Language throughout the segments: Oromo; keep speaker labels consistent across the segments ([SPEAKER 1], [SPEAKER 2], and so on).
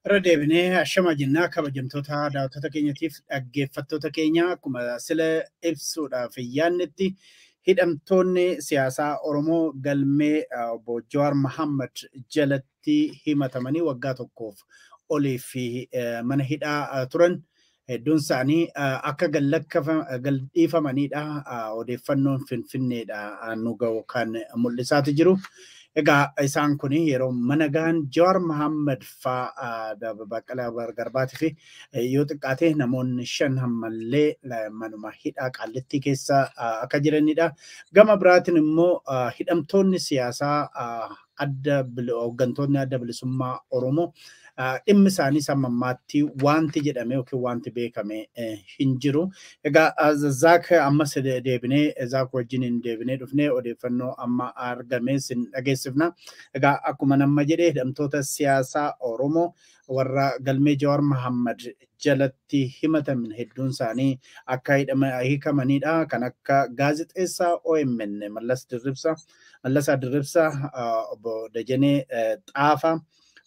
[SPEAKER 1] Irra deebinee ashama jennaa kabajamtoota daawwattoota keenyatiif dhaggeeffattoota keenya. Akkuma sila ibsuudhaaf yaadnetti, hidhamtoonni siyaasaa Oromoo galmee obbo Jawaar Mohammad jalatti himatamanii waggaa tokkoof olii fi mana hidhaa turan hedduun isaanii akka gadhiifamanidha odeeffannoon Finfinneedha nu ga'u kan mul'isaati jiru. Egaa isaan kun yeroo mana gahan Jawaar Mohammad faa, Baqqalaa Garbaatii fi yoo xiqqaate namoonni 5 ammallee manuma hidhaa Qaallittii keessa akka jiranidha. Gama biraatiin immoo hidhamtoonni siyaasaa adda hooggantoonni Adda Bilisummaa Oromoo dhimmi isaanii hamma ammaatti wanti jedhame yookiin wanti beekame hin jiru. Egaa Zaak, ammas deebinee Zaak wajjin hin deebinee dhufnee odeeffannoo amma argame sin dhageessifna. Egaa akkuma nama jedhee, hidhamtoota siyaasaa Oromoo warra galmee Jawaar Mohammad jalatti himataman hedduun isaanii akka hiikamanidha. Kan akka gaazexeessaa OMN Mallas Dirribsa, Mallasaa Dirribsa, obbo Dajanee Xaafa,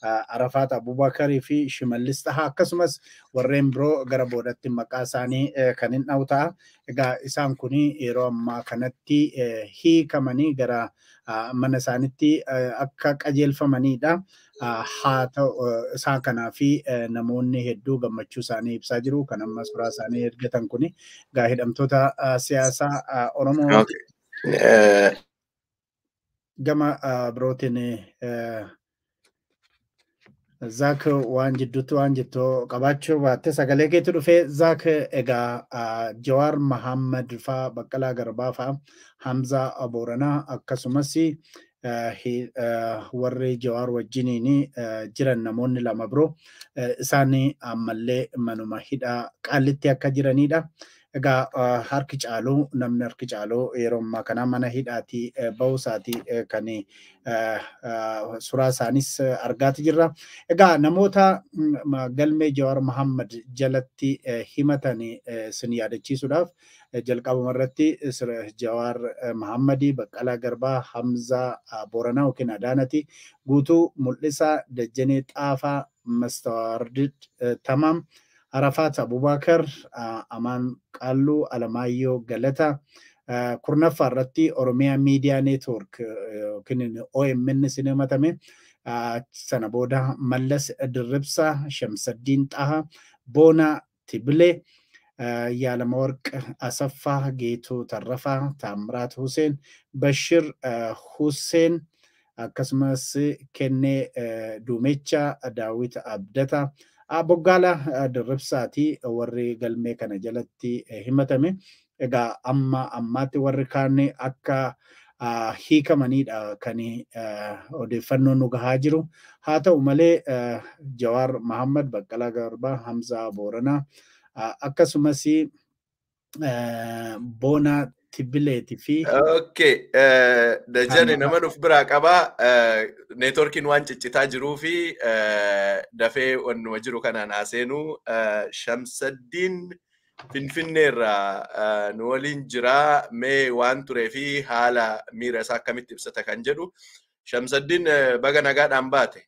[SPEAKER 1] Arafaat Abubakarii fi Shimallis Tahaa, akkasumas warreen biroo gara boodatti maqaa isaanii kan hin dha'u ta'a. Egaa isaan kun yeroo ammaa kanatti hiikamanii gara mana isaaniitti akka qajeelfamanidha. Haa ta'u, isaan kanaa fi namoonni hedduu gammachuu isaanii ibsaa jiru. Kan amma suuraa isaanii ergatan kun egaa hidhamtoota siyaasaa Oromoo. Gama birootiin Zaak, waan jidduutti waan jettu qabaachuu baatte sagalee keetu dhufee. Zaak, egaa Jawaar Mohammad faa, Baqqalaa Garbaa faa, Hamzaa Booranaa, akkasumas warri Jawaar wajjiniin jiran namoonni lama biroo isaan ammallee manuma hidhaa Qaallitti akka jiranidha. Egaa harki caaluu, namni harki caaluu yeroo ammaa kana mana hidhaatii bahuu isaatii kan suuraa isaanis argaati jirra. Egaa namoota galmee Jawaar Mohammad jalatti himatan sin yaadachiisuudhaaf, jalqabuma irratti Jawaar Mohammadii, Baqqalaa Garbaa, Hamzaa Booranaa yookiin Adaanati, Guutuu Mul'isaa, Dajjanee Xaafaa, Mastawaardid Tamaam, Arafaat Abubakar, Amaan Qaalluu, Alamaayyoo Galata, 10ffaa irratti Oromiyaa Miidiyaa Neetwoork yookiin OMN sin himatame. Sana booda Mallas Dirribsaa, Shamsaddiin Xaha, Boonaa Tibilee, Yaalamawarq Asaffaa, Geetuu Tarrafaa, Taamiraat Huseen, Bashir Huseen, akkasumas Kennee Duumecha, Daawit Abdata, Boggaala Dirribsaati warri galmee kana jalatti himatame. Egaa amma ammaatti warri kaan akka hiikamanidha kan odeeffannoon nu gahaa jiru. Haa ta'u malee, Jawaar Mohammad, Baqqalaa Garbaa, Hamzaa Booranaa, akkasumas Boonaa Tibileetii fi
[SPEAKER 2] Okay, Dajane, nama nuuf biraa qabaa. Neetworkiin waan ciccitaa jiruu fi dafee wannuma jiru kanaan haaseenuu. Shamsaddiin Finfinneerraa nu waliin jiraa, mee waan turee fi haala miira isaa akkamitti ibsata kan jedhu. Shamsaddiin, baga nagaadhaan baate.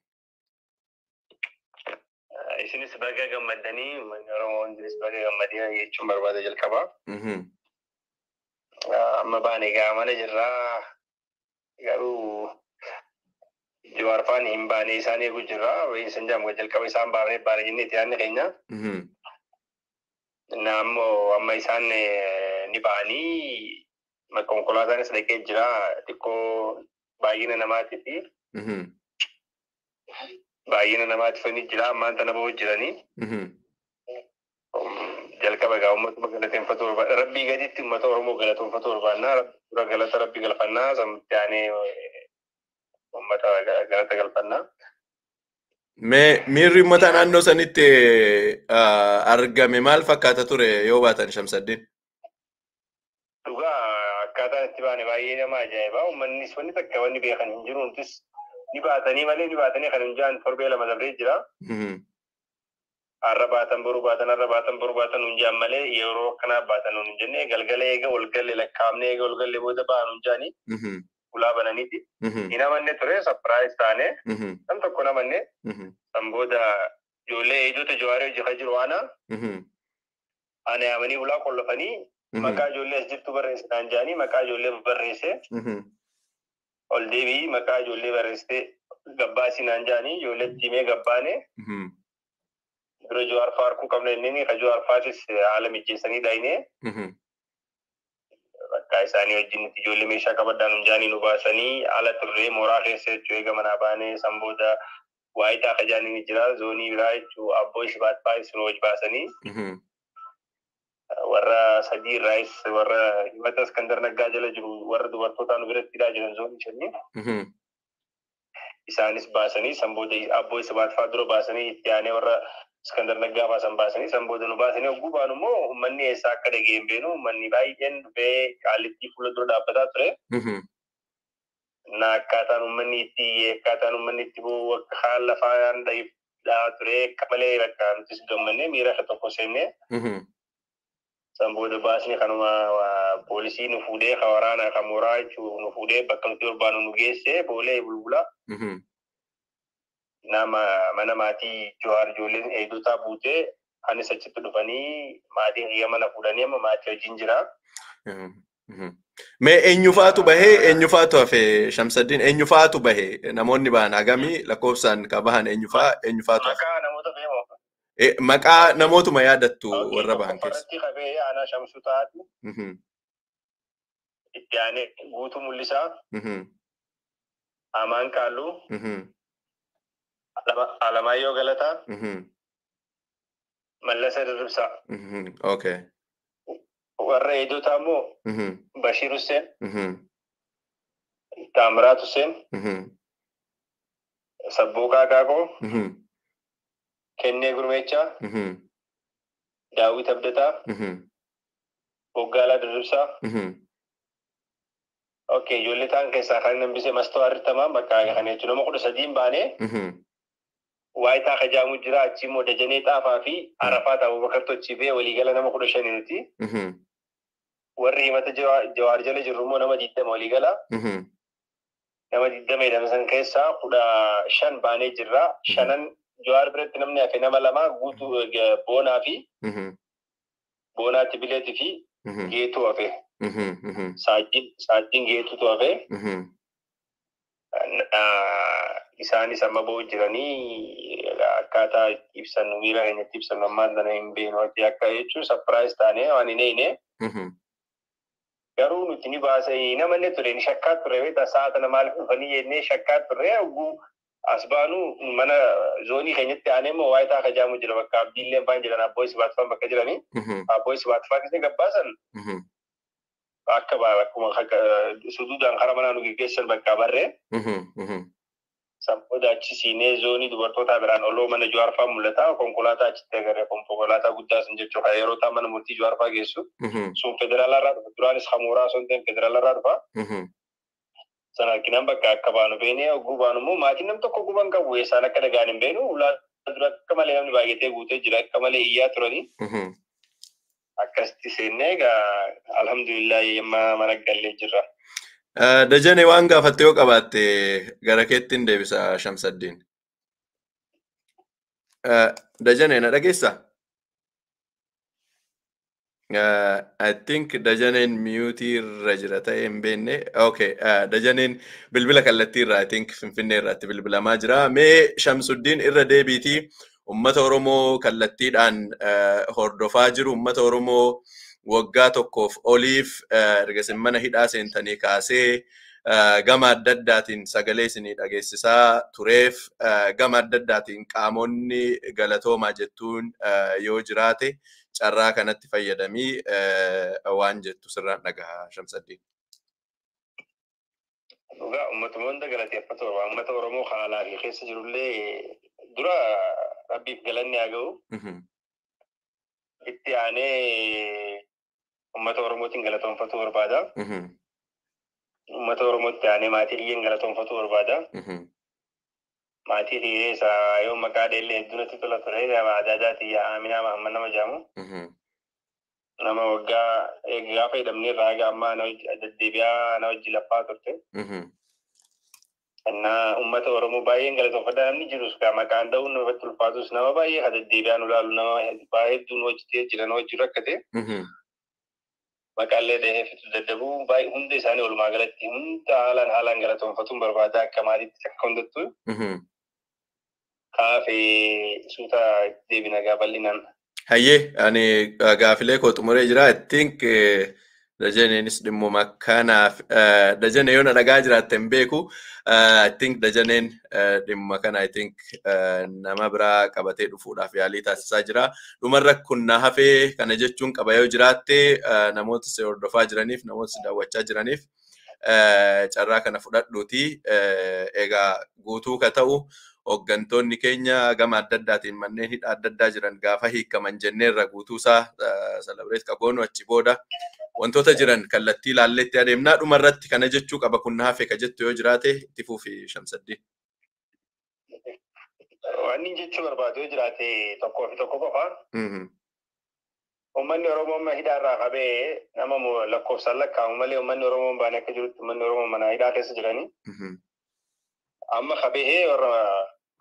[SPEAKER 3] Isinis baga gammaddanii, uummanni Oromoo hundinis baga gammadee jechuun barbaada jalqabaa. Amma baane egaa, mana jirraa, garuu Jawaar faan hin baane, isaan eeguu jirraa. Isin jedhamu jalqaba isaan baafnee baane jennee itti yaadni keenya. Ammoo amma isaan ni ba'anii, konkolaataanis dhaqee jira, xiqqoo baay'ina namaatii fi baay'ina namaatiif ni jira, ammaan tana bahuu jiranii. Jalqaba egaa uummatuma galateeffatu barbaada. Rabbii gaditti uummata Oromoo galatoonfatu barbaadna. Dura galata Rabbii galfannaa, samtti aanee uummata galata galfannaa.
[SPEAKER 2] Mee miirri uummata naannoo sanitti argame maal fakkaata ture yoo baatan, Shamsaddiin?
[SPEAKER 3] Dhugaa akkaataan itti baane baay'ee nama ajaa'iba. Uummannis wanni takka wanni beekan hin jiru. Nutis ni baatanii malee ni baatanii kan hin jaan torbee 2 dabree jira. Har'a baatan, boru baatan, har'a baatan, boru baatan nun jaan malee yeroo akkanaa baatan nun hin jenne. Galgala eega ol galle lakkaa'amne, eega ol galle booda ba'an nun jaanii ulaa bananiiti. Hin amanne ture, surprise taane, nam tokko hin amanne. San booda Ijoollee eegdota Jawaarii hojii kan jiru ana. Ana yaamanii ulaa qollofanii maqaa ijoollee as jirtu barreessinaan jedhanii maqaa ijoollee barreesse. Ol deebii maqaa ijoollee barreessitee gabbaasinaan jedhanii ijoollee himee gabbaane. Dura Jawaar fa'aa arguu qabna inni ka Jawaar fa'aatis haala mijeessanii dhayinee. Bakka isaanii wajjin nuti ijoollee meeshaa qabadhaan nu jaanii nu baasanii haala turree mooraa keessa jechuu eega manaa baanee san booda waayitaa akka jaanii ni jira zoonii biraa jechuu abboo ishibaat fa'aa isin hojii baasanii. Warra sadii irraayis warra himata Iskandar Naggaa jala jiru warra dubartootaa nu biratti hidhaa jiran zoonii shanii. Isaanis baasanii san booda abboo ishibaat fa'aa dura baasanii itti aanee warra Iskandar Naggaa baasan baasanii san booda nu baasanii hogguu baanu immoo uummanni eessaa akka dhagee hin beenu uummanni baay'een dhufee Qaallittii fuula dura dhaabbataa ture. Na akkaataan uummanni itti akkaataan uummanni itti boo'u akka haala lafaan dhahaa ture akka malee bakka nutis gammannee miira akka tokko seennee. San booda baasni kanuma poolisii nu fuudhee ka waraanaa ka mooraa jechuun nu fuudhee bakka nuti barbaannu nu geesse boolee bulbula. Nama mana maatii Jawaar ijoolleen eegdotaa buutee anis achitti dhufanii maatiin kiyya mana fuudhanii amma maatii wajjin jira.
[SPEAKER 2] Mee eenyufaatu bahee eenyufaatu hafe Shamsaddiin, eenyufaatu bahee? Namoonni bahan hagamii lakkoofsaan ka bahan eenyufaa eenyufaatu hafe?
[SPEAKER 3] Maqaa namoota beekamoo.
[SPEAKER 2] Maqaa namootuma yaadattu warra bahan keessa.
[SPEAKER 3] Irratti qabee aanaa Shamsuu Taatu. Itti aanee Guutuu Mul'isaa. Amaan Kaalluu. Alamaayyoo Galataa. Mallasa Dirribsaa. Warra eegdotaa immoo Bashiir Hussein. Taamiraat Hussein. Sabbooqaa Qaaqoo. Kennee Gurmeechaa. Daawit Abdataa. Boggaalaa Dirribsaa. Okay, ijoollee ta'an keessaa kan hambise Mastoo Artamaa bakka kana jechuun nama 13 baanee waayitaa kajaamu jira achi immoo Dajanee Xaafaa fi Arafaat Abubakar Tochii waliigala nama 15 nuti. Warri himata Jawaar jala jirru immoo nama 20 waliigala. Nama 20 jedhama san keessaa 15 baanee jirra. Shanan Jawaar biratti namni hafe nama lama guutuu Boonaa fi Boonaa Tibileetii fi Geetuu hafe. Saajjiin Geetuutu hafe. Isaanis amma ba'u jiranii akkaataa ibsannu miira keenyatti ibsannu ammaan tana hin beeknu akka jechuun surprise taanee waan hin eegne. Garuu nuti ni baasanii nama inni ture ni shakkaa ture beektaa sa'a tana maaliif dhufanii jennee shakkaa turre hogguu as baanu mana zoonii keenyatti aanee immoo waayitaa kajaamu jira bakka Abdiillee faan jiran abboo Isibaat faan bakka jiranii abboo Isibaat faan keessa gabbaasan akka akkuma suduudhaan karaa manaa nu geggeessan bakka barree. San booda achi siinee zoonii dubartoota biraan oloo mana Jawaar fa'aa mul'ata. Konkolaataa achitti agarre konkolaataa guddaa sun jechuudha. Yeroo ta'an mana murtii Jawaar fa'aa geessu. Sun federaalarraa dhufa. Duraanis hamuuraa sun ta'e federaalarraa dhufa. Sana arginaan bakka akka baanu beenee hogguu baanu immoo maatiin nam tokko guban qabu eessaan akka dhagaan hin beenu. Ulaa dura akka malee namni baay'atee guutee jira. Akka malee iyyaa turanii. Akkasitti seennee egaa alhamdulillah amma mana gallee jirra.
[SPEAKER 2] Dajane waan gaafatte yoo qabaatte gara keetti hin deebisa Shamsaddiin. Dajane na dhageessaa? I think Dajaneen mute irra jira ta'e hin beekne. Okay, Dajaneen bilbila kallattii irraa I think Finfinnee irratti bilbilamaa jira. Mee Shamsuddiin irra deebiitii uummata Oromoo kallattiidhaan hordofaa jiru uummata Oromoo waggaa tokkoof oliif erga isin mana hidhaa seentanii kaasee gama adda addaatiin sagalee isinii dhageessisaa tureef gama adda addaatiin qaamonni galatoomaa jettuun yoo jiraate carraa kanatti fayyadamii waan jettu sirraan dhagaha Shamsaddiin.
[SPEAKER 3] Dhugaa uummatuma hunda galateeffatu barbaada. Uummata Oromoo kan alaa fi keessa jirullee dura Rabbiif galanni haa ga'u. Itti aanee uummata Oromootiin galatoonfatu barbaada. Uummata Oromootti aanee maatii kiyyeen galatoonfatu barbaada. Maatii kiyyee isaa yoo maqaa dheellee hedduu natti tola ture aadaa tiyya Aminaa Mahammad nama jedhamu. Nama waggaa gaafa hidhamne irraa haga ammaa deddeebi'aa na wajji laffaa turte. Innaa uummata Oromoo baay'een galatoonfadha. Namni jirus gaa maqaan dha'uun namatti ulfaatus nama baay'ee kan deddeebi'aa nu laalu nama baay'ee hedduun hojjetee jiran hojii rakkate. Maqaallee dhahee fitu dadhabuu baay'ee hunda isaanii walumaa galatti hunda haalaan haalaan galatoonfatuun barbaada akka maatiitti akka hundattuu. Kaafee suuta deebina gaa bal'inaan.
[SPEAKER 2] Hayyee, ani gaafilee koo xumuree jira. I think Dajaneenis dhimmuma kanaaf, Dajanee yoo na dhagaa jiraatte hin beeku. I think Dajaneen dhimma kana, I think, nama biraa qabatee dhufuudhaaf yaalii taasisaa jira. Dhumarra kun na hafee kana jechuun qaba yoo jiraatte, namoota si hordofaa jiraniif, namoota si daawwachaa jiraniif carraa kana fudhadhuuti. Egaa guutuu ka ta'u hooggantoonni keenya gama adda addaatiin manneen hidha adda addaa jiran gaafa hiikaman jenneerra guutuusaa celebrate qaboonu achi booda wantoota jiran kallattii ilaalleetti adeemnaa. Dhumarratti kana jechuu qaba, kun na hafe ka jettu yoo jiraate itti fuufi, Shamsaddin.
[SPEAKER 3] Wanni jechuu barbaadu yoo jiraate tokkoo fi tokko qofa. Uummanni Oromoo amma hidhaarraa qabee nama lakkoofsaan lakkaa'amu malee uummanni Oromoo baane akka jirutti uummanni Oromoo mana hidhaa keessa jiranii. Amma qabee warra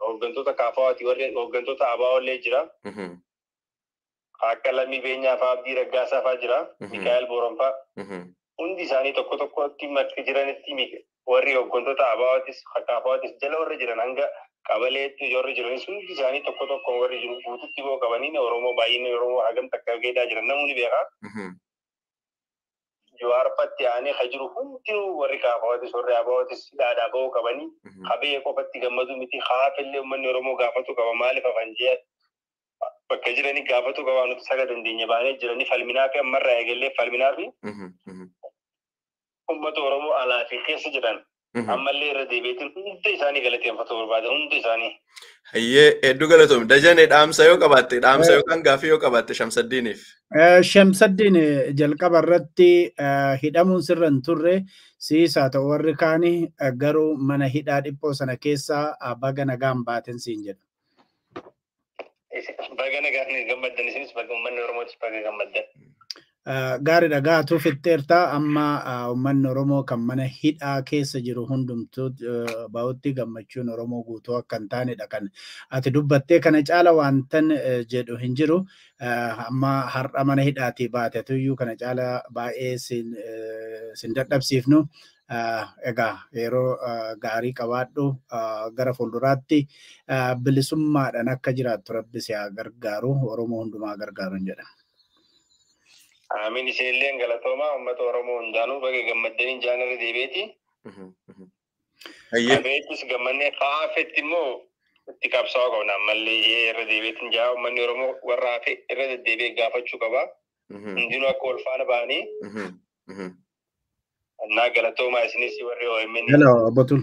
[SPEAKER 3] hooggantoota KFO'ti, warri hooggantoota ABO illee jira. Akka Lammii Beenyaa fa'aa, Abdii Raggaasaa fa'aa jira. Mikaa'el Booran fa'aa. Hundi isaanii tokko tokkotti bakka jiranitti warri hooggantoota ABO'tis KFO'tis jala warri jiran hanga qabaleetti warri jiranis hundi isaanii tokko tokko warri jiru guututti boo qabanii Oromoo baay'inni Oromoo hagam takka geedhaa jiran namni beeka. Jawaar fatti aanee ka jiru hundinuu warri KFO'tis warri ABO'tis hidhaadhaa ba'uu qabanii qabee qofatti gammadu miti, haafillee uummanni Oromoo gaafatu qaba. Maaliif hafan jee bakka jiranii gaafatu qaba. Nuti saga dandeenya baanee jiranii falminaa fi ammarraa eegallee falminaa fi uummata Oromoo alaa fi keessa jiran ammallee irra deebiitiin hunda isaanii galateeffatu barbaada, hunda isaanii.
[SPEAKER 2] Hayyee, hedduu galatoomi. Dajanee, dhaamsa yoo qabaatte, dhaamsa yookaan gaafii yoo qabaatte Shamsaddiiniif.
[SPEAKER 1] Shamsaddiin, jalqaba irratti hidhamuun sirra hin turre siis haa ta'u warri kaani, garuu mana hidhaa dhiphoo sana keessaa baga nagaan baaten siin jedha.
[SPEAKER 3] Baga nagaan gammaddan isinis, baga uummanni Oromootis baga gammaddan.
[SPEAKER 1] Gaariidha, gaatuu fixxeerta. Amma uummanni Oromoo kan mana hidhaa keessa jiru hundumtuu bahutti gammachuun Oromoo guutuu akka hin taanedha kan ati dubbattee. Kana caala wantan jedhu hin jiru. Amma har'a mana hidhaatii baatetuyyuu kana caala baay'ee sin dadhabsiifnu. Egaa yeroo gaarii qabaadhu, gara fuulduraatti bilisummaadhaan akka jiraattu Rabbi si haa gargaaru, Oromoo hundumaa gargaaru jedha.
[SPEAKER 3] Amiin, isinillee galatoomaa. Uummata Oromoo hundaanuu baga gammaddanii jaanarra deebi'eeti. Abeettis gammannee haafetti immoo itti qabsaa'uu qabna ammallee irra deebi'eetiin jaa uummanni Oromoo warra hafe irra deddeebi'ee gaafachuu qaba. Hundinuu akka wal faana ba'anii. Annaa galatoomaa isinis warri OMN.
[SPEAKER 1] Hello, Obbo Tul.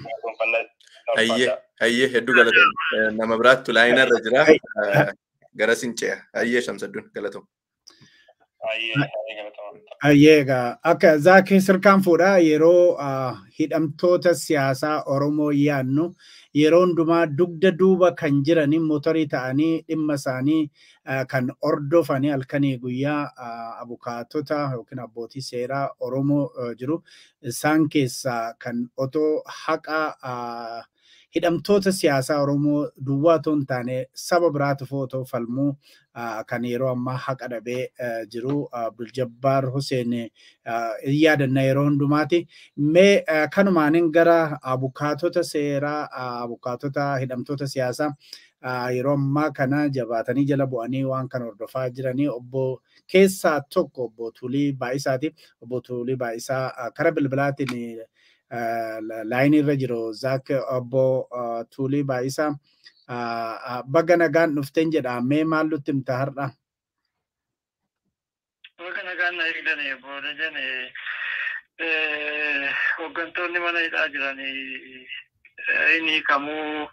[SPEAKER 2] Hayyee, hayyee, hedduu galatoom. Nama biraattu laayina irra jira. Gara sin ce'a. Hayyee, Shamsadduun, galatoom.
[SPEAKER 1] Hayyee, egaa akka Zaakii sirkaan fuudhaa yeroo hidhamtoota siyaasaa Oromoo yaannu yeroo hundumaa dugda duuba kan jiranii motorii ta'anii dhimma isaanii kan hordofanii halkanii guyyaa abukaatota yookiin abbootii seeraa Oromoo jiru. Isaan keessaa kan otoo haqa hidhamtoota siyaasaa Oromoo duwwaa otoo hin taane saba biraatiif otoo falmuu kan yeroo ammaa haqa dhabee jiru Abduljabbaar Hussein yaadanna yeroo hundumaati. Mee kanumaanin gara abukaatota seeraa, abukaatota hidhamtoota siyaasaa yeroo ammaa kana jabaatanii jala bu'anii waan kana hordofaa jiranii obbo keessaa tokko obbo Tuulii Baay'isaati. Obbo Tuulii Baay'isaa kara bilbilaatiin laayinii irra jiru. Zaak, obbo Tuulii Baay'isaa, baga nagaan dhufteen jedha. Mee maal nutti himta har'a?
[SPEAKER 4] Baga nagaan na eegdanii booda jene, hooggantoonni mana hidhaa jiranii inni hiikamuu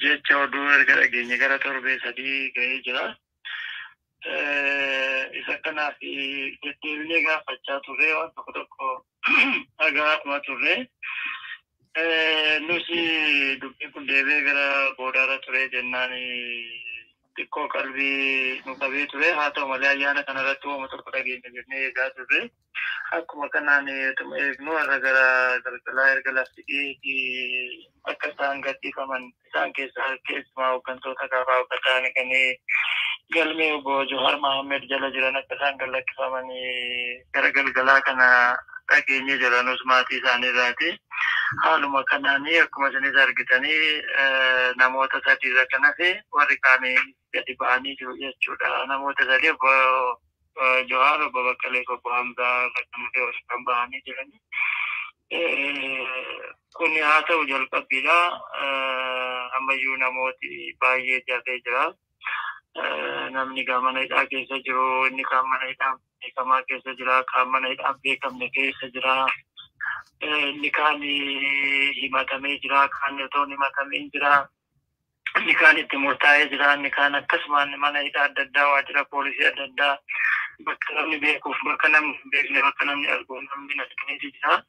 [SPEAKER 4] jecha oduu erga dhageenye gara torbee 3 ga'ee jira. Isa kanaaf deddeebinee gaafachaa turre, waan tokko tokko dhagaatuma turre. Nus dubbiin kun deebi'ee gara boodaarra ture jennaan xiqqoo qalbii nu qabee ture. Haa ta'u malee ayyaana kanarratti uumama tokko dhageenya jennee eegaa turre. Akkuma kanaan eegnu har'a gara galgalaa erga lafti dhiyeetii akka isaan gadhiifaman isaan keessaa keessumaa hooggantoota kaafaa akka ta'an kan galmee obbo Johaar Mahammed jala jiran akka isaan gadlakkifaman gara galgalaa kana dhageenye jiranus maatii isaanii irraati. Haaluma kanaan akkuma isinis argitanii namoota sadii irra kan hafe warri kaan gadi ba'anii jiru jechuudha. Namoota sadii obbo Johaar, obbo Baqqalee fi obbo Hamzaa irra kan hafe warri kaan ba'anii jirani. Kun haa ta'u jalqabbiidha. Ammayyuu namooti baay'ee hafee jira. Namni gaa mana hidhaa keessa jiru, inni kaan mana hidhaa beekamaa keessa jira, kaan mana hidhaa beekamne keessa jira. Inni kaan himatamee jira, kaan otoo hin himatamiin jira. Inni kaan itti murtaa'ee jira, inni kaan akkasumaan mana hidhaa adda addaa, waajjira poolisii adda addaa bakka namni beekuuf, bakka namni hin beekne, bakka namni arguuf namni hin argineeti jira.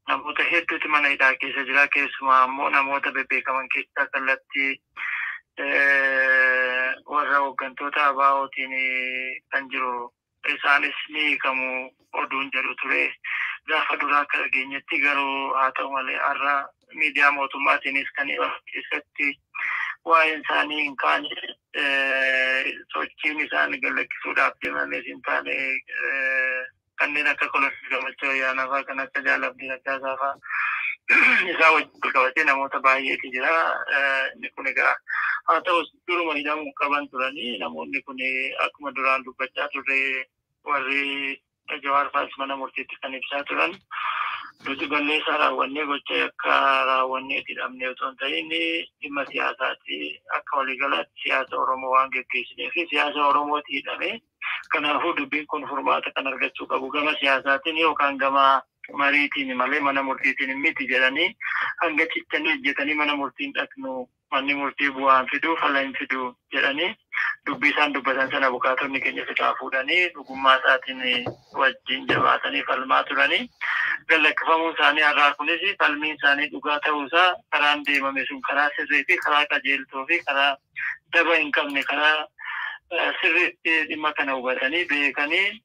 [SPEAKER 4] Namoota hedduutu mana hidhaa keessa jira. Keessumaa ammoo namoota bebbeekaman keessaa kallattii warra hooggantoota ABO'tiin kan jiru isaanis ni hiikamu oduun jedhu ture. Gaafa duraa akka dhageenyetti garuu haa ta'u malee har'a miidiyaa mootummaatiinis kan keessatti waa'een isaanii hin kaane, sochiin isaan gadlakkisuudhaaf deemames hin taane, kanneen akka Koloneel Gammachuu Ayyaanaa fa'aa, kan akka Jaal Abdii Raggaasaa fa'aa isaa wajjin qabatee namoota baay'eetu jira. Inni kun egaa haa ta'us duruma hidhamuu qaban turanii namoonni kun akkuma duraan dubbachaa turre warri Jawaar fa'as mana murtiitti kan ibsaa turan. Nuti balleessaa raawwannee gocha akka raawwannee hidhamne otoo hin ta'in dhimma siyaasaati. Akka waliigalaatti siyaasa Oromoo waan geggeessinee fi siyaasa Oromooti hidhame. Kanaafuu dubbiin kun furmaata kan argachuu qabu gama siyaasaatiin yookaan gama mariitiin malee mana murtiitiin miti jedhanii hanga cittanii hojjetanii mana murtiin dhaqnu manni murtii bu'aa hin fidu fala hin fidu jedhanii dubbii isaan dubbatan sana bukaatonni keenya fixaa fuudhanii dhugummaa isaatiin wajjin jabaatanii falmaa turanii gadlakkifamuun isaanii har'aa kunis falmiin isaanii dhugaa ta'uusaa karaan deemame sun karaa sirrii fi karaa qajeeltoo fi karaa daba hin qabne karaa sirriitti dhimma kana hubatanii beekanii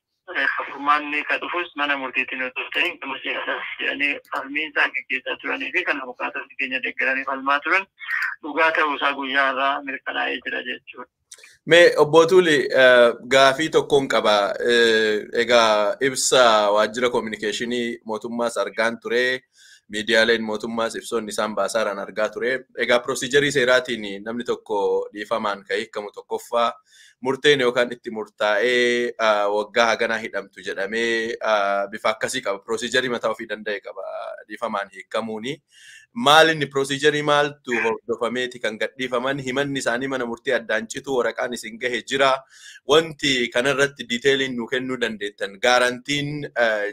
[SPEAKER 4] furmaanni ka dhufus mana murtiitiin otoo ta'in gama siyaasaa jedhanii falmiin isaan gaggeessaa turanii fi kan abukaatonni keenya deeggaranii falmaa turan dhugaa ta'uusaa guyyaa har'aa mirkanaa'ee jira jechuudha.
[SPEAKER 2] Mee obbo Tuuli, gaafii tokkoon qaba. Egaa ibsa waajjira koominikeeshinii mootummaas argaan ture. Miidiyaaleen mootummaas ibsoonni isaan baasaaran argaa ture. Egaa pirosiijarii seeraatiin namni tokko dhiifamaan kan hiikamu tokkoffaa murteen yookaan itti murtaa'ee waggaa haganaa hidhamtu jedhamee bifa akkasii qaba. Pirosiijarii mataa ofii danda'e qaba dhiifamaan hiikamuuni. Maal inni pirosiijarii maaltu hordofameeti kan gadhiifaman? Himanni isaanii mana murtii addaan citu waraqaan isin gahe jira. Wanti kanarratti diiteeliin nu kennuu dandeettan gaarantiin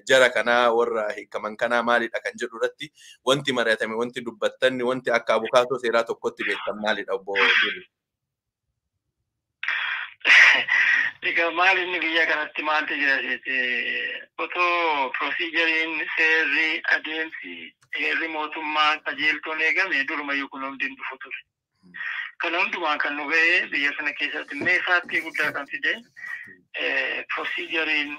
[SPEAKER 2] jara kanaa warra hiikaman kanaa maalidha kan jedhu irratti wanti mari'atame, wanti dubbattanni, wanti akka abukaatoo seeraa tokkotti beektan maalidha obbo Tuuli?
[SPEAKER 4] Egaa maal inni biyya kanatti maaltu jira seete otoo piroosiijariin seerri adeemsi heerri mootummaa qajeeltoon eegame durumayyuu kun hundi hin dhufu ture. Kana hundumaa kan nu ga'e biyya kana keessatti meeshaatti guddaa kan fide piroosiijariin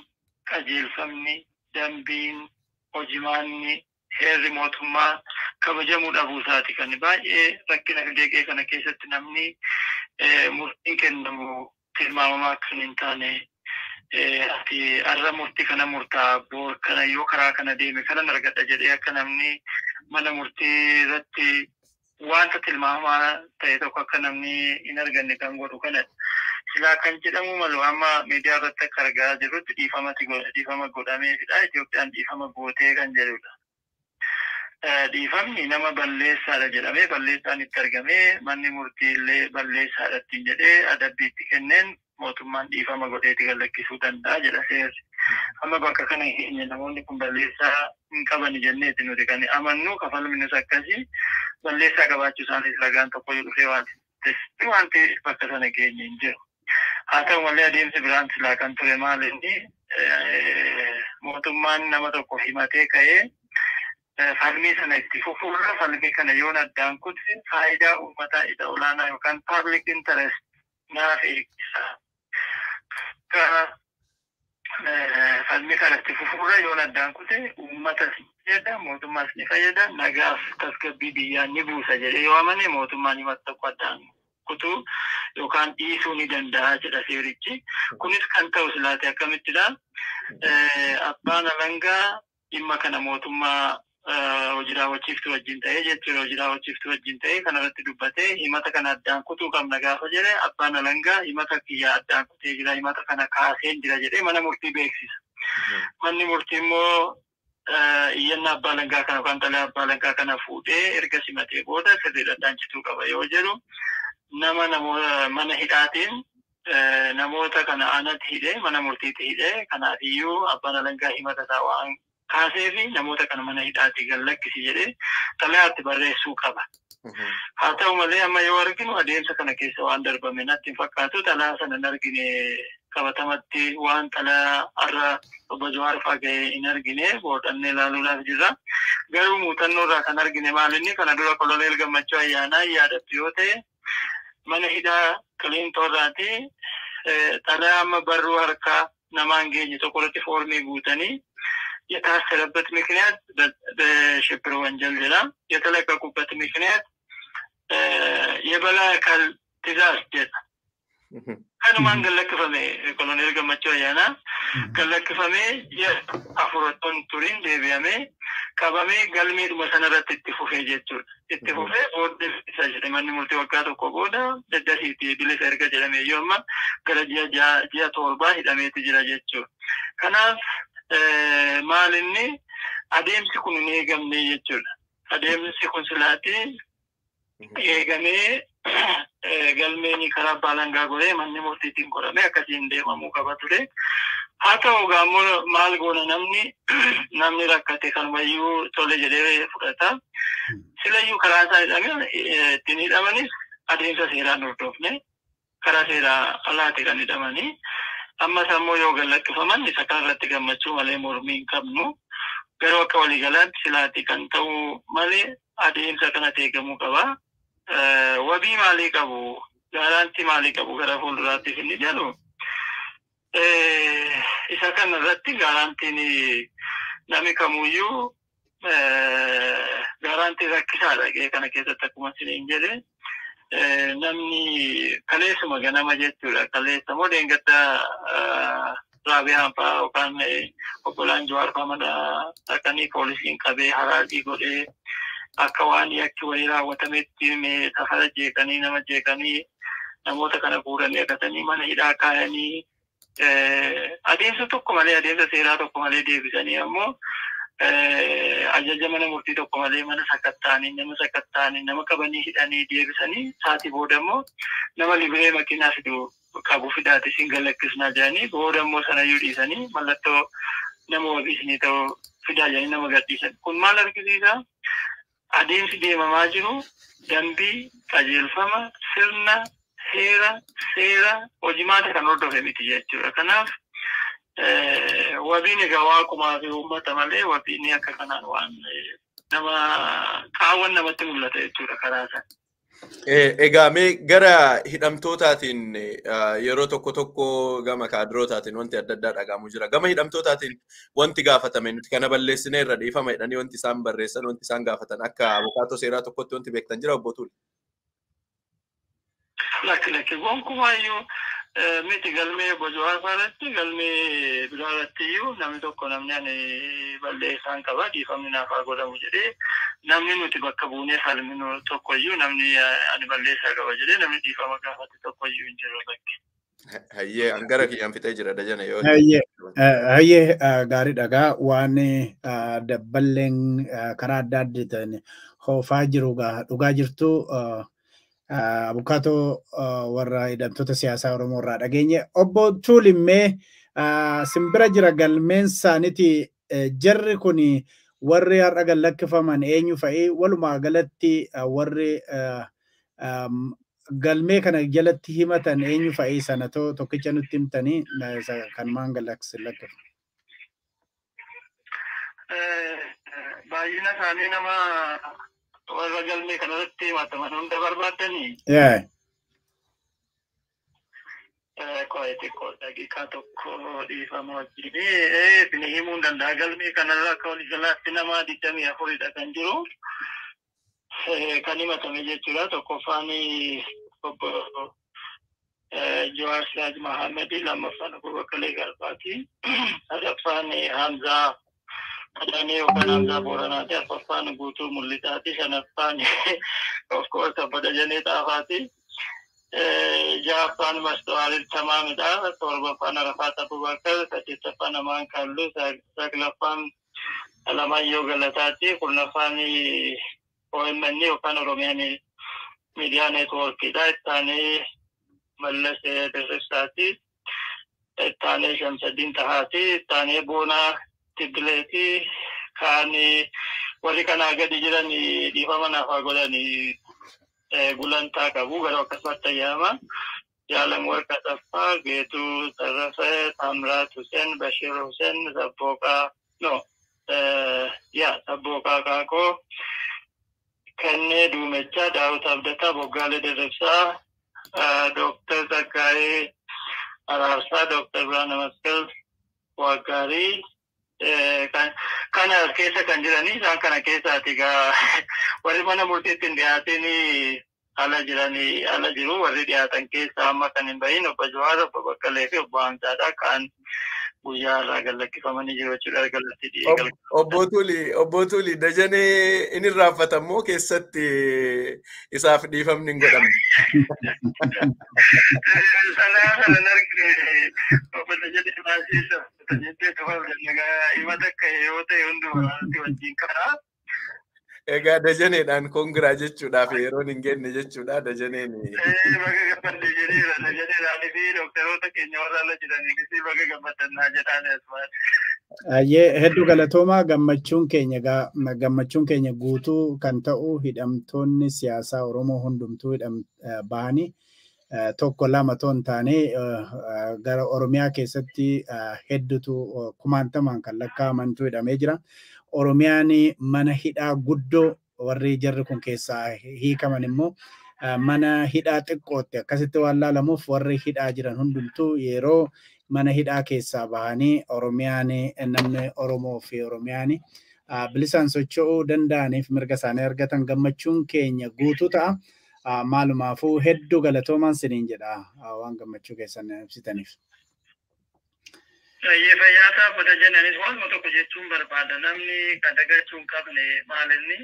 [SPEAKER 4] qajeelfamni dambiin hojimaanni heerri mootummaa kabajamuu dhabuu isaati kan baay'ee rakkina fidee kana keessatti namni murtiin kennamu tilmaamamaa kan hin taane ati har'a murtii kana murtaa boor kana yoo karaa kana deeme kanan argadha jedhee akka namni mana murtii irratti wanta tilmaamamaa ta'e tokko akka namni hin arganne kan godhu kanadha. Silaa kan jedhamu malu amma miidiyaa irratti akka argaa jirrutti dhiifama godhameefidha. Itoophiyaan dhiifama gootee kan jedhudha. Dhiifamni nama balleessaadha jedhamee balleessaan itti argamee manni murtii illee balleessaadha ittiin jedhee adabbii itti kenneen mootummaan dhiifama godheeti gadlakkisuu danda'a jedha seerri. Amma bakka kana hin namoonni kun balleessaa hin qabani jenneeti nuti kan amannu kafalminus akkasii balleessaa qabaachuu isaaniis ragaan tokko dhufee wanti bakka sana geenye hin jiru. Haa ta'u malee adeemsi biraan silaa kan ture maal inni mootummaan nama tokko himatee ka'ee falmii sana itti fufuurra falmii kana yoon addaan kute faayidaa uummataa isa olaanaa yookaan public interest naaf eegsisa. Akka Falmii kanatti fufuurra yoon addaan kute uummatas ni fayyada, mootummaas ni fayyada, nagaaf tasgabbii biyyaa ni buusa jedhee yoo amane mootummaan himata tokko addaan kutuu yookaan dhiisuu ni danda'a jedha seerichi. Kunis kan ta'u silaate akkamittidha? Abbaan alangaa dhimma kana mootummaa hojii raawwachiiftuu wajjin ta'ee jechuudha. Hojii raawwachiiftuu wajjin ta'ee kanarratti dubbatee himata kana addaan kutuu qabna gaafa jedhe abbaan alangaa himata kiyyaa addaan kutee jira, himata kana kaaseen jira jedhee mana murtii beeksisa. Manni murtii immoo iyyannaa abbaa alangaa kana yookaan xalayaa abbaa alangaa kana fuudhee erga simatee booda sirriidha addaan cituu qaba yoo jedhu nama namoota mana hidhaatiin namoota kana aanatti hidhee mana murtiitti hidhee kanaafiyyuu abbaan alangaa himata isaa waan kaasee fi namoota kana mana hidhaatii gad lakkisi jedhee xalayaatti barreessuu qaba. Haa ta'u malee amma yoo arginu adeemsa kana keessa waan darbame natti hin fakkaatu. Xalayaa sana hin argine, qabatamatti waan xalayaa har'a obbo Jawaar fa'aa ga'e hin argine, boodannee ilaaluudhaaf jirra. Garuu muuxannoo irraa kan argine maalinni kana dura Koloneel Gammachuu Ayyaanaa yaadattu yoo ta'e mana hidhaa Qiliinxoo irraati xalayaa amma barruu harkaa namaan geenye tokko irratti foormii guutanii የታሰረበት ምክንያት በሽብር ወንጀል ሌላ የተለቀቁበት ምክንያት የበላይ አካል ትእዛዝ jedha. Kanumaan gallakkifame Koloneel Gammachuu Ayyaanaa gallakkifamee ji'a 4 otoo hin turin deebi'amee qabamee galmeedhuma sanarratti itti fufee jechuudha. Itti fufee booddee bilisa jedhe manni murtii waggaa tokko booda daddasiitii bilisa erga jedhamee yoo amma gara ji'a 6 ji'a 7 hidhameeti jira jechuudha. Kanaaf maal inni adeemsi kun hin eegamne jechuudha. Adeemsi kun silaati eegamee galmeen karaa abbaa alangaa goree manni murtiitiin qoramee akkasiin deemamuu qaba ture. Haa ta'u gaammoo maal goona namni rakkate kanumayyuu tole jedhee fudhata. Silayyuu karaa isaa hidhamee ittiin hidhamanis adeemsa seeraan hordofne karaa seeraa alaati kan hidhamanii. Ammas ammoo yoo gallakkifaman isa kanarratti gammachuu malee mormii hin qabnu. Garuu akka waliigalaatti silaati kan ta'u malee adeemsa kanatti eegamuu qaba. Wabii maalii qabu? Gaaraantii maalii qabu gara fuulduraattiif inni jedhu isa kanarratti gaaraantiin namni kamuyyuu gaaraantii rakkisaadha kana keessatti akkuma isiniin jedhe. Namni kaleessuma ganama jechuudha. Kaleessa moo deengadda Raabiyaan fa'aa yookaan obbolaan Jawaar fa'aa mana dhaqanii poolisiin qabee haraasii godhee akka waan yakki wayii raawwatametti safara jeeqanii nama jeeqanii namoota kana guuranii akatanii mana hidhaa kaayanii adeemsa tokko malee adeemsa seeraa tokko malee deebisanii ammoo ajaja mana murtii tokko malee mana sakatta'anii nama sakatta'anii nama qabanii hidhanii deebisanii sa'aatii booda immoo nama libiree makiinaa fidu qabu fidaati isin galakkisnaa jedhanii booda immoo sanayyuu dhiisanii mallattoo nama wabii isinii ta'u fidaa jedhanii nama gadhiisan. Kun maal argisiisa? Adeemsi deemamaa jiru dambii, qajeelfama, sirna, seera, seera hojimaata kan hordofe miti jechuudha. Kanaaf wabiin egaa waaqumaa fi uummata malee wabiin akka kanaan waan nama qaawwan namatti mul'ata jechuudha karaa sana.
[SPEAKER 2] Egaa mee gara hidhamtootaatiin yeroo tokko tokko gama kaadirootaatiin wanti adda addaa dhagahamu jira. Gama hidhamtootaatiin wanti gaafatame nuti kana balleessinee irra dhiifama jedhanii wanti isaan barreessan wanti isaan gaafatan akka abukaatoo seeraa tokkotti wanti beektan jira obbo Tuuli.
[SPEAKER 4] Lakki lakki gonkumaayyuu miti galmee obbo Jawaar fa'aarratti galmee biraarratti iyyuu namni tokko namni ani balleessaan qaba dhiifamni naaf haa godhamu jedhee namni nuti bakka buunee falminu tokko iyyuu namni ani balleessaa qaba jedhee namni dhiifama gaafate tokko iyyuu hin jiru bakki.
[SPEAKER 2] Hayyee hangara kiyyaan fixee jira Dajana yoo.
[SPEAKER 1] Hayyee gaariidha gaa waan dabballeen karaa adda addaatiin hoofaa jiru dhugaa jirtu abukaatoo warra hidhamtoota siyaasaa Oromoo irraa dhageenye. Obbo Tuulimmee simbira jira galmeen isaaniiti jarri kun warri har'a gallakkifaman eenyu fa'i walumaa galatti warri galmee kana jalatti himatan eenyu fa'i sana tokkicha nutti himtanii kan maan gallakkifamu.
[SPEAKER 4] Baay'ina isaanii nama warra galmee kanarratti himataman hunda barbaadanii. Xiqqoo daqiiqaa tokko dhiifama wajjin. Isin himuu hin danda'a. Galmee kanarra akka waliigalaatti nama 24dha kan jiru. Kan himatame jechuudha. Tokkoffaan obbo Jawaar Siraaj Mahammed, lammaffaan obbo Baqqalee Garbaati. Sadaffaan Hamzaa Adaanee yookaan Hamzaa Booranaati. Arfaffaan Guutuu Mul'isaati. Shanaffaan, of course, obbo Dajanee Xaafaati. Ja'affaan Mastawaalil Tamaamidha. Torbaffaan Arafaat Abubakar. Saddeettaffaan Amaan Kalluu. Saglaffaan Alamaayyoo Galataati. 10ffaan OMN yookaan Oromiyaa Miidiyaa Neetwoorkiidha. Ittaanee Mallas Dirribsaati. Ittaanee Shamsaddiin Tahaati. Ittaanee Boonaa Tibbileeti. Kaan warri kanaa gadi jiran dhiifama naaf haa godhani, gulantaa qabu garuu akkasumatti ayyaama. Jaalam Warqa Saffaa, Geetuu Tarrafee, Taamraat Hussein, Bashir Hussein, Sabbooqaa, no, yaa Sabbooqaa Qaaqoo, Kennee Duumechaa, Daawit Abdataa, Boggaalee Dirribsaa, Dooktar Tsaggaayee Araarsaa, Dooktar Birhaana Masqal Waggaarii, kana keessa kan jiranii. Isaan kana keessaati egaa warri mana murtiitti hin dhiyaatin ala jiranii, ala jiru. Warri dhiyaatan keessa amma kan hin bahin obbo Jawaar, obbo Baqqalee fi obbo Hamzaadha. Kaan guyyaa irraa gallakkifamanii jiru jechuudha galatti.
[SPEAKER 2] Obbo Tuuli, Dajanee inni irraanfatammoo keessatti isaaf dhiifamni hin godhamne?
[SPEAKER 4] Sanaa sana hin argine. Obbo Dajanee baasii jettee himata akka yoo ta'e hundumaa wajjin karaa.
[SPEAKER 2] Egaa Dajaneedhaan congra jechuudhaaf yeroon hin genne jechuudha Dajaneen.
[SPEAKER 4] Baga gammadde jedheera Dajaneedhaan fi dooktaroota keenya warra ala jiraniifis baga gammaddannaa jedhaan asumaan.
[SPEAKER 1] Ayyee, hedduu galatoomaa. Gammachuun keenya guutuu kan ta'u hidhamtoonni siyaasaa Oromoo hundumtuu hidham bahanii, tokko lama otoo hin taane, gara Oromiyaa keessatti hedduutu, kumaantamaan kan lakkaa'amantu hidhamee jira. Oromiyaan mana hidhaa guddoo, warri jarri kun keessaa hiikaman immoo mana hidhaa xiqqootti akkasitti waan laalamuuf, warri hidhaa jiran hundumtuu yeroo mana hidhaa keessaa bahanii Oromiyaan, namni Oromoo fi Oromiyaan bilisaan socho'uu danda'aniif mirga isaanii argatan gammachuun keenya guutuu ta'a. Maalumaafuu hedduu galatoomaan siniin jedha waan gammachuu keessan ibsitaniif.
[SPEAKER 4] Fayyaa ta'a, Obbo Dajaneenis waanuma tokko jechuun barbaada. Namni kan dagachuu hin qabne maal inni,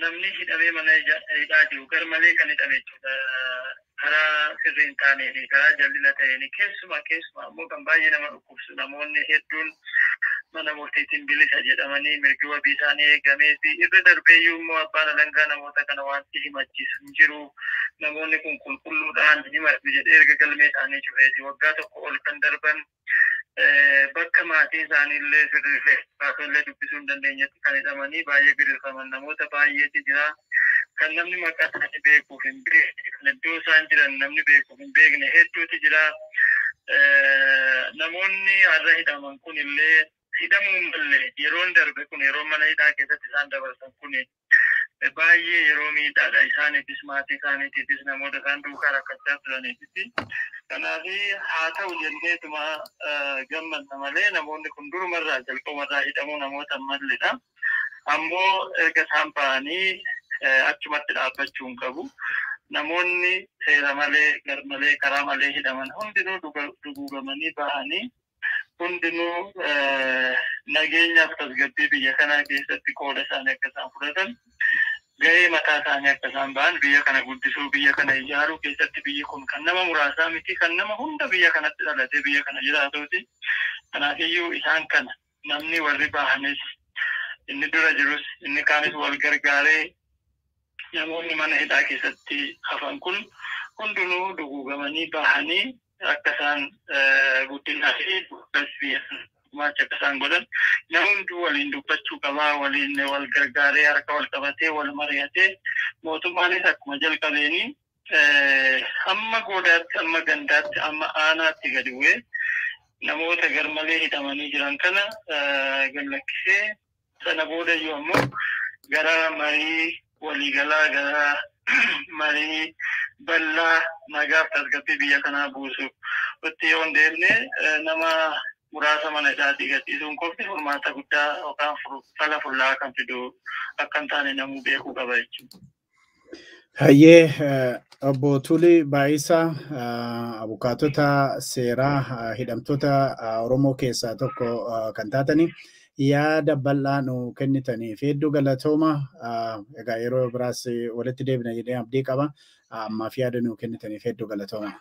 [SPEAKER 4] namni hidhamee mana hidhaa jiru gar malee kan hidhame jechuudha. Karaa sirrii hin taaneen, karaa jallina ta'een, keessumaa keessumaa ammoo kan baay'ee nama dhukkubsu, namoonni hedduun mana murtiitiin bilisa jedhamanii mirgi wabii isaanii eegamee fi irra darbeeyyuu immoo abbaan alangaa namoota kana wanti himachiisu hin jiru. Namoonni kun qulqulluudhaan himadhu jedhee erga galmee isaanii cufeeti waggaa tokko ol kan darban, bakka maatiin isaanii illee firrillee illee dubbisuu hin dandeenyetti kan hidhamanii baay'ee gidirfaman namoota baay'eetu jira. Kan namni maqaa isaanii beekuuf hin beekne, kan iddoo isaan jiran namni beekuuf hin beekne hedduutu jira. Namoonni har'a hidhaman kun illee hidhamuu malee yeroon darbe kun, yeroo mana hidhaa keessatti isaan dabarsan kun baay'ee yeroo miidhaadha isaaniifis, maatii isaaniitiifis, namoota isaan duukaa rakkachaa turaniifis. Kanaaf haa ta'u jenneetuma gammanna malee namoonni kun durumarraa jalqabumarraa hidhamuu namoota malledha. Ammoo erga isaan ba'anii achumatti dhaabbachuu hin qabu. Namoonni seera malee, gar malee, karaa malee hidhaman hundinuu duguugamanii bahanii hundinuu nageenyaaf tasgabbii biyya kanaa keessatti qooda isaanii akka isaan fudhatan, gahee mataa isaanii akka isaan ba'an, biyya kana guddisuu, biyya kana ijaaruu keessatti, biyyi kun kan nama muraasaa miti, kan nama hunda biyya kanatti dhalatee biyya kana jiraatuuti. Kanaafiyyuu isaan kana namni warri bahanis, inni dura jirus, inni kaanis wal gargaaree namoonni mana hidhaa keessatti hafan kun hundinuu duguugamanii bahanii akka isaan guddinaa fi biyya gumaacha akka isaan godhan nama hunduu waliin dubbachuu qabaa, waliin wal gargaaree, harka wal qabatee, wal mari'atee, mootummaanis akkuma jalqabeeni hamma goodaatti, hamma gandaatti, hamma aanaatti gadi bu'ee namoota garmalee hidhamanii jiran kana gallakkisee, sana boodayyuu ammoo gara marii waliigalaa, gara marii Bal'aa nagaaf tasgabbii biyya kanaa buusu itti yoo hin deemne, nama muraasa mana hidhaatii gadhiisuun qofti furmaata guddaa yookaan fala fullaa kan fidu akka hin taane namuu beekuu qaba jechuudha.
[SPEAKER 1] Hayyee, obbo Tulii Baayisaa, abukaatota seeraa hidhamtoota Oromoo keessaa tokko kan taatanii, yaada bal'aa nu kennitaniif hedduu galatooma. Egaa yeroo biraas walitti deebina jedhee abdii qaba. Ammaaf yaada nu kennitaniif hedduu galatooma.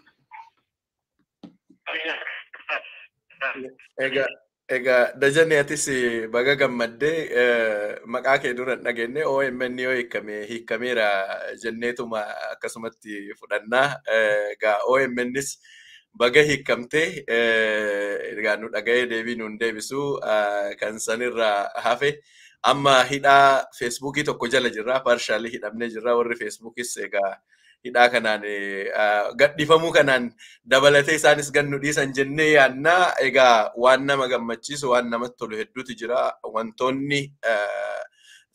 [SPEAKER 2] Egaa Dajanee, atis baga gammaddee. Maqaa kee dura hin dhageenye. OMN yoo hiikame hiikameera jenneetuma akkasumatti fudhannaa. Egaa OMNs baga hiikamtee. Egaa nu dhaga'ee deebii nuun deebisu kan sanirraa hafe. Amma hidhaa Feesbuukii tokko jala jirra. Partially hidhamnee jirra. Warri Feesbuukis egaa hidhaa kanaan gadhiifamuu kanaan dabalatee isaanis gannu dhiisan jennee yaannaa. Egaa waan nama gammachiisu, waan namatti tolu hedduutu jira. Wantoonni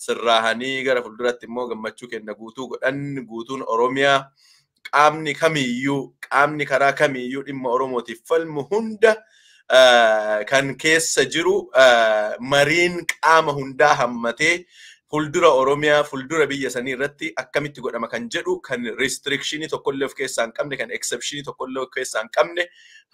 [SPEAKER 2] sirraahanii gara fuulduratti immoo gammachuu kenna guutuu godhan guutuun Oromiyaa, qaamni kamiyyuu, qaamni karaa kamiyyuu dhimma Oromootiif falmu hunda kan keessa jiru, mariin qaama hundaa hammatee fuuldura Oromiyaa, fuuldura biyya sanii irratti akkamitti godhama kan jedhu, kan restriction tokkollee of keessaa hin qabne, kan exception tokkollee of keessaa hin qabne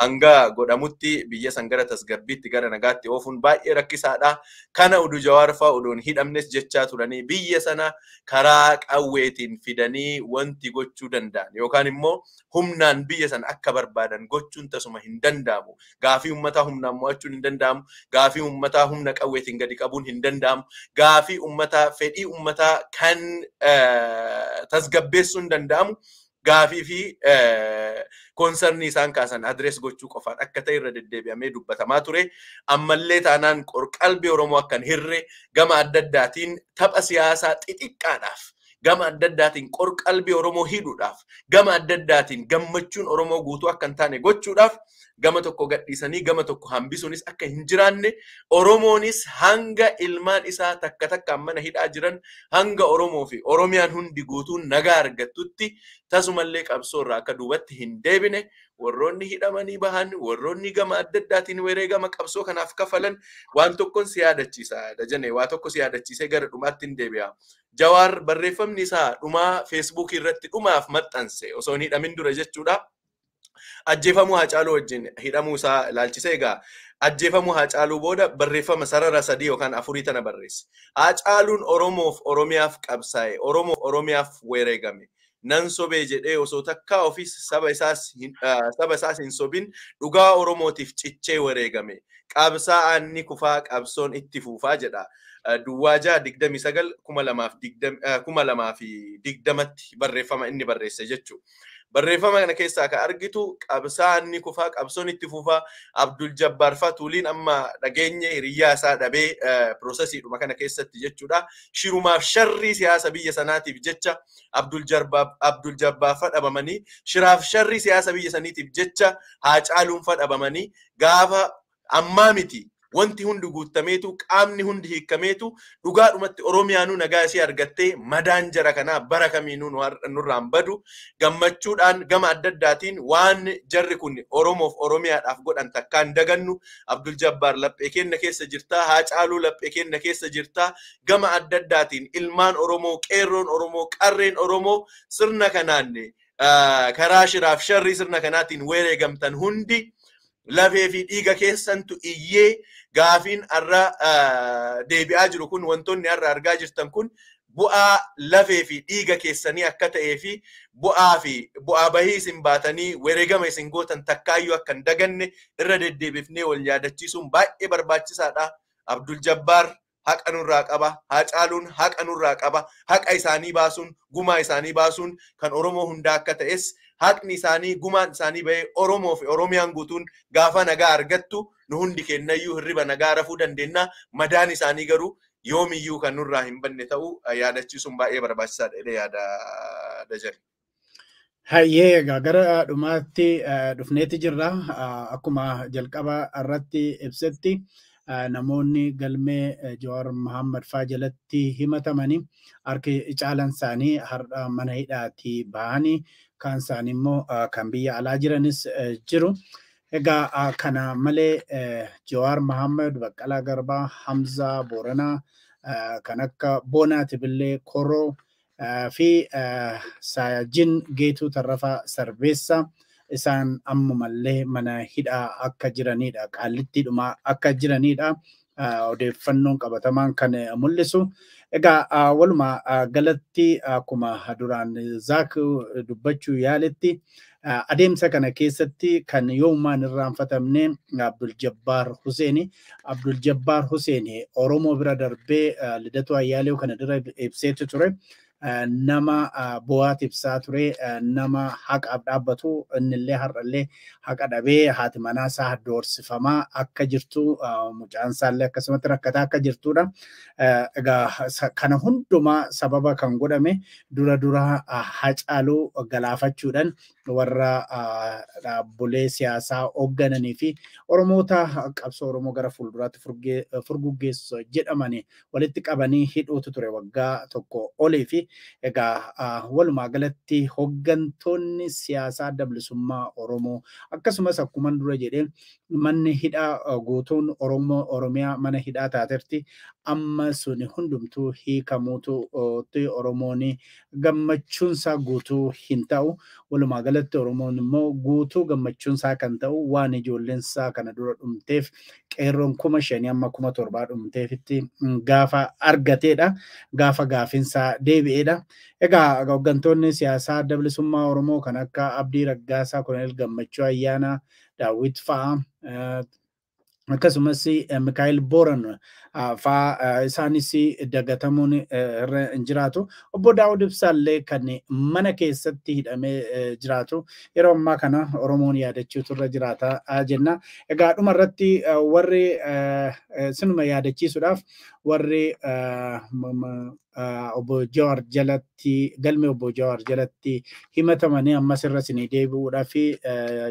[SPEAKER 2] hanga godhamutti biyya san gara tasgabbiitti, gara nagaatti oofuun baay'ee rakkisaadha. Kana udu Jawaar fa'aa uduun hidhamnes jechaa turanii, biyya sana karaa qawweetiin fidanii wanti gochuu danda'an yookaan immoo humnaan biyya sana akka barbaadan gochuun tasuma hin danda'amu. Gaafii uummataa humnaan mo'achuun hin danda'amu. Gaafii uummataa humna qawweetiin gadi qabuun hin danda'amu. Gaafii uummataa, fedhii uummataa kan tasgabbeessuun danda'amu gaafii fi concern isaan kaasan address gochuu qofaan akka ta'e irra deddeebi'amee dubbatamaa ture. Ammallee taanaan qorqalbii Oromoo akkan hirre gama adda addaatiin tapha siyaasaa xixiqqaadhaaf, gama adda addaatiin qorqalbii Oromoo hidhuudhaaf, gama adda addaatiin gammachuun Oromoo guutuu akka hin taane gochuudhaaf, gama tokko gadhiisanii gama tokko hambisuunis akka hin jiraanne, Oromoonis hanga ilmaan isaa takka takkaan mana hidhaa jiran, hanga Oromoo fi Oromiyaan hundi guutuun nagaa argattutti tasumallee qabsoo irraa akka duubatti hin deebine, warroonni hidhamanii bahan, warroonni gama adda addaatiin wareegama qabsoo kanaaf kafalan, waan tokkoon si yaadachiisa, Dajane, waa tokko si yaadachiisee gara dhumaatti hin deebi'a. Jawaar barreeffamni isaa dhumaa Feesbuukii irratti dhumaaf maxxanse osoo hin hidhamin dura jechuudha. Ajjeefamuu Haacaaluu wajjin hidhamuu isaa ilaalchisee, egaa ajjeefamuu Haacaaluu booda barreeffama sarara sadii yookaan afurii tana barreesse. "Haacaaluun Oromoof Oromiyaaf qabsaa'e, Oromoof Oromiyaaf wareegame. Nan sobee jedhee osoo takkaa ofiis saba isaas hin sobin dhugaa Oromootiif cichee wareegame. Qabsaa'aan ni kufaa, qabsoon itti fuufaa" jedha. Duwwaa 6 29 2020tti barreeffama inni barreesse jechuudha. Barreeffama kana keessaa kan argitu, qabsaa'aan ni kufaa, qabsoon itti fufaa. Abdul Jabbaar faa Tuuliin amma dhageenye hiriyyaa isaa dhabee processiidhuma kana keessatti jechuudha. Shirumaaf sharrii siyaasa biyya sanaatiif jecha Abdul Jabbaar fa dhabamanii, shiraaf sharrii siyaasa biyya saniitiif jecha Haacaaluun fa dhabamanii, gaafa ammaa miti wanti hundi guutameetu, qaamni hundi hiikameetu, dhugaadhumatti Oromiyaanuu nagaa ishee argattee, madaan jara kanaa bara kamiinuu nurraan badu, gammachuudhaan gama adda addaatiin waan jarri kun Oromoof Oromiyaadhaaf godhan takkaan dagannu. Abdul Jabbaar, laphee keenya keessa jirtaa. Haacaaluu, laphee keenya keessa jirtaa. Gama adda addaatiin ilmaan Oromoo, qeerroon Oromoo, qarreen Oromoo sirna kanaan karaa shiraaf sharrii sirna kanaatiin wareegamtan hundi, lafee fi dhiiga keessantu iyyee gaafiin har'a deebi'aa jiru kun, wantoonni har'a argaa jirtan kun bu'aa lafee fi dhiiga keessanii akka ta'ee fi bu'aa fi bu'aa bahii isin baatanii wareegama isin gootan takkaayyuu akka hin daganne irra deddeebifnee wal yaadachiisuun baay'ee barbaachisaadha. Abdul Jabbaar haqa nurraa qaba. Haacaaluun haqa nurraa qaba. Haqa isaanii baasuun, gumaa isaanii baasuun kan Oromoo hundaa akka ta'es, haqni isaanii, gumaan isaanii bahee Oromoo fi Oromiyaan guutuun gaafa nagaa argattu nu hundi kennayyuu hirriba nagaa rafuu dandeenya. Madaan isaanii garuu yoomiyyuu kan nurraa hin banne ta'uu yaadachiisuun baay'ee barbaachisaadha jedhee yaada, Dajane.
[SPEAKER 1] Hayyee, egaa gara dhumaatti dhufneeti jirra. Akkuma jalqaba irratti ibsetti, namoonni galmee Jawaar Mohammad faa jalatti himatamanii harki caalan isaanii har'a mana hidhaatii bahanii Kaan isaanii immoo kan biyya alaa jiranis jiru. Egaa kana malee Jawaar Mohaammed, Baqqalaa Garbaa, Hamzaa Booranaa, kan akka Boonaa Tibillee Koroo fi Saajin Geetuu Tarrafaa Sarbeessaa isaan ammumallee mana hidhaa akka jiranidha. Qaallittiidhuma akka jiranidha. Odeeffannoon qabatamaan kan mul'isu. Egaa walumaa galatti akkuma duraan Zaak dubbachuu yaaletti, adeemsa kana keessatti kan yoomumaan irraanfatamne Abdul Jabbaar Huseeni. Abdul Jabbaar Huseeni Oromoo bira darbee Lidatu Ayyaaleew kana dura ibseetu ture. Nama bu'aat ibsaa ture, nama haqaaf dhaabbatu, innillee har'allee haqa dhabee haati manaa isaa doorsifamaa akka jirtu, mucaan isaallee akkasumatti rakkataa akka jirtudha. Egaa kana hundumaa sababa kan godhame dura dura Hacaaluu galaafachuudhaan warra dhaabbolee siyaasaa hooggananii fi Oromoota qabsoo Oromoo gara fuulduraatti furguggeessu jedhamanii walitti qabanii hidhuutu ture waggaa 1 olii. Fi egaa walumaa galatti hooggantoonni siyaasaa Adda Bilisummaa Oromoo, akkasumas akkuma dura jedhee, manni hidhaa guutuun Oromoo Oromiyaa mana hidhaa taaterti. Amma suni hundumtuu hiikamuutu Oromoon gammachuunsaa guutuu hin ta'u. Walumaa galatti Oromoon immoo guutuu gammachuunsaa kan ta'u waan ijoolleensaa kana dura dhumteef, qeerroon 5,000 amma 7,000 dhumteefitti gaafa argateedha. Gaafa gaafinsaa deebi'eedha. Egaa hooggantoonni siyaasaa Adda Bilisummaa Oromoo kan akka Abdii Raggaasaa, Koloneel Gammachuu Ayyaanaa, Daawit fa'a, akkasumas Mikaa'el Booran fa'aa isaanis dagatamuun irra hin jiraatu. Obbo Daawud Ibsaallee kan mana keessatti hidhamee jiraatu yeroo ammaa kana Oromoon yaadachuutu irra jiraata jenna. Egaa dhuma irratti warri sinuma yaadachiisuudhaaf warri obbo Jawaar jalatti, galmee obbo Jawaar jalatti himatamanii ammas irra isinii deebi'uudhaaf,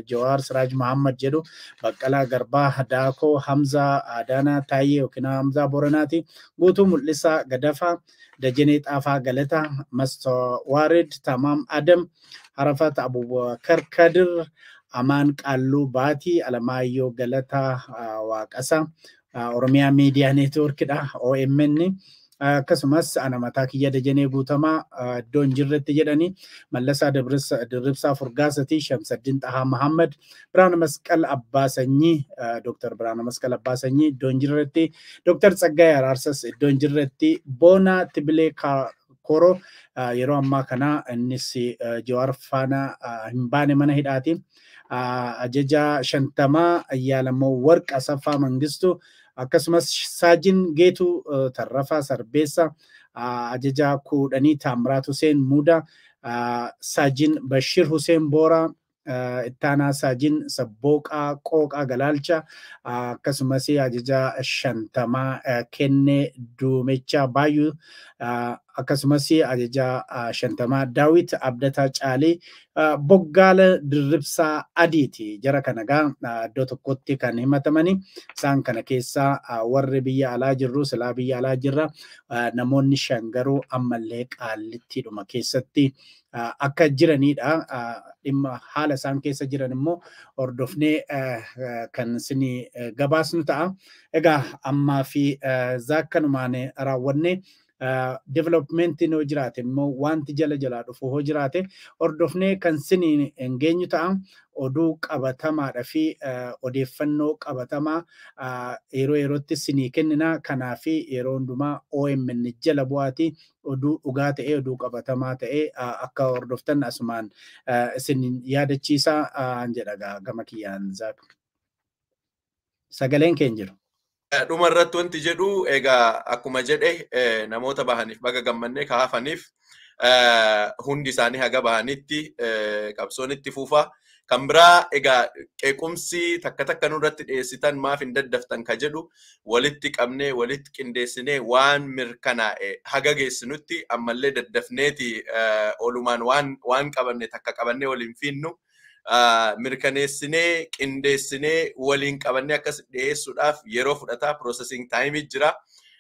[SPEAKER 1] Jawaar Siraaj Muhammad jedhu, Baqqalaa Garbaa, Daakoo Hamzaa Adaanaa Taayyee yookiin Hamzaa Booranaati, Guutuu Mul'isaa Gadafaa, Dajanee Xaafaa Galataa, Mastawaarid Tamaam Adam, Harafat Abubakar Kadir, Amaan Qaalluu Baatii, Alamaayyoo Galataa Waaqasaa, Oromiyaa Miidiyaa Neetwoorkidha OMN. Akkasumas ana mataa kiyya Dajanee Guutamaa iddoo hin jirretti jedhanii, Mallasaa Dirribsaa Furgaasatii, Shamsaddin Xahaa Mahammad, Biraana Masqal Abbaa Sanyii, Dr. Biraana Masqal Abbaa Sanyii iddoo hin jirretti, Dr. Tsaggaayee Araarsas iddoo hin jirretti, Boonaa Tibilee Koroo yeroo ammaa kana innis Jawaar faana hin baane mana hidhaati. Ajaja 50 Ayyaalamoo Warqa Asaffaa Mangistuu, akkasumas Saajin Geetuu Tarrafaa Sarbeessa, ajaja 10 Taamiraat Huseen Muudaa, Saajin Bashir Huseen Booraa, Ittaanaa Saajin Sabbooqaa Qooqaa Galaalcha, akkasumas ajaja 50 Kennee Duumechaa Baayyuu, akkasumas ajaja 50 Daawit Abdataa Caalii, Boggaala Dirribsaa Adiiti. Jara kana gaa iddoo tokkotti kan himatamani. Isaan kana keessaa warri biyya alaa jirru silaa biyya alaa jirra. Namoonni shan garuu ammallee qaallittiidhuma keessatti akka jiranidha. Dhimma haala isaan keessa jiran immoo hordofnee kan isin gabaasnu ta'a. Egaa ammaa fi zaakkanumaan raawwanne, developmentiin hoo jiraate immoo, wanti jala jalaa dhufu hoo jiraate, hordofnee kan siniin hin geenyu ta'a. Oduu qabatamaadha fi odeeffannoo qabatamaa yeroo yerootti sinii kennina. Kanaaf yeroo hundumaa OMN jala bu'aati oduu dhugaa ta'e, oduu qabatamaa ta'e akka hordoftan asumaan isin yaadachiisaa jedha gama kiyyaan Zaak. Sagaleen keenya jiru.
[SPEAKER 2] Dhuma irratti wanti jedhu, egaa akkuma jedhe, namoota bahaniif baga gammannee, ka hafaniif hundi isaanii haga bahanitti qabsoon itti fufa. Kan biraa egaa qeequmsi takka takka nurratti dhiyeessitan, maaf hin daddaftan ka jedhu, walitti qabnee walitti qindeessinee waan mirkanaa'e haga geessinutti ammallee daddafneeti olumaan waan qabanne takka qabannee waliin fiinnu, mirkaneessinee qindeessinee waliin qabannee akkas dhiyeessuudhaaf yeroo fudhataa, processing time jira.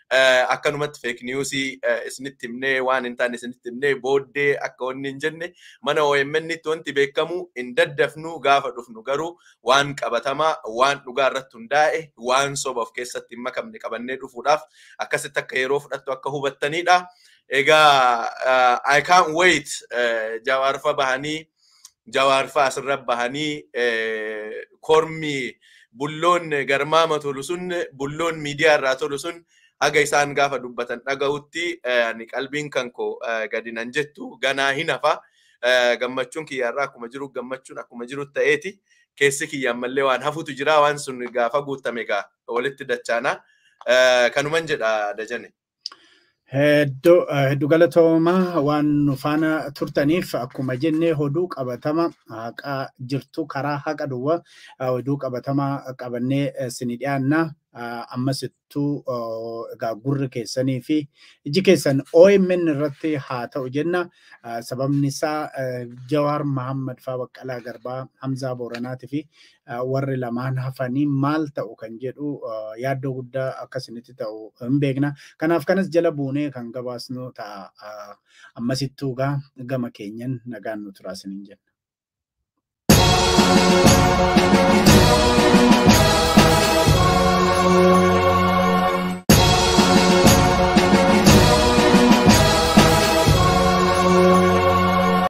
[SPEAKER 2] Akkanumatti fake newsii isinitti himnee, waan hin taane isinitti himnee booddee akka wanni hin jenne, mana OMN tti wanti beekamu hin daddafnu. Gaafa dhufnu garuu waan qabatamaa, waan dhugaa irratti hundaa'e, waan soba of keessatti hin makamne qabannee dhufuudhaaf akkasitti akka yeroo fudhattu akka hubattanidha. Egaa I can't wait. Jawaarfa bahanii, Jawaarfa asirra bahanii, kormi bulloon garmaama tolu sun, bulloon miidiyaa irraa tolu sun, haga isaan gaafa dubbatan dhaga'utti ani qalbiin kan koo gadi nan jettu, ganaa hin hafa. Gammachuun kiyyaarraa akkuma jiru, gammachuun akkuma jiru ta'eeti, keessi kiyya ammallee waan hafutu jira. Waan sun gaafa guutame egaa walitti dachaana. Kanuman jedha, Dajane.
[SPEAKER 1] Hedduu galatoomaa waan nu faana turtaniif. Akkuma jennee, oduu qabatama haqaa jirtu, karaa haqa duwwaa oduu qabatamaa qabannee isinii dhiyaanna. Ammasittuu egaa gurri keessanii fi iji keessan OMN irratti haa ta'u jenna. Sababni isaa Jawaar Mahammad faa, Baqqalaa Garbaa, Hamzaa Booranaatii fi warri lamaan hafanii maal ta'u kan jedhu yaaddoo guddaa akkasinitti ta'u hin beekna. Kanaaf kanas jala buunee kan gabaasnu ta'a. Ammasittuu gama keenyan nagaan nu turaa isiniin jenna.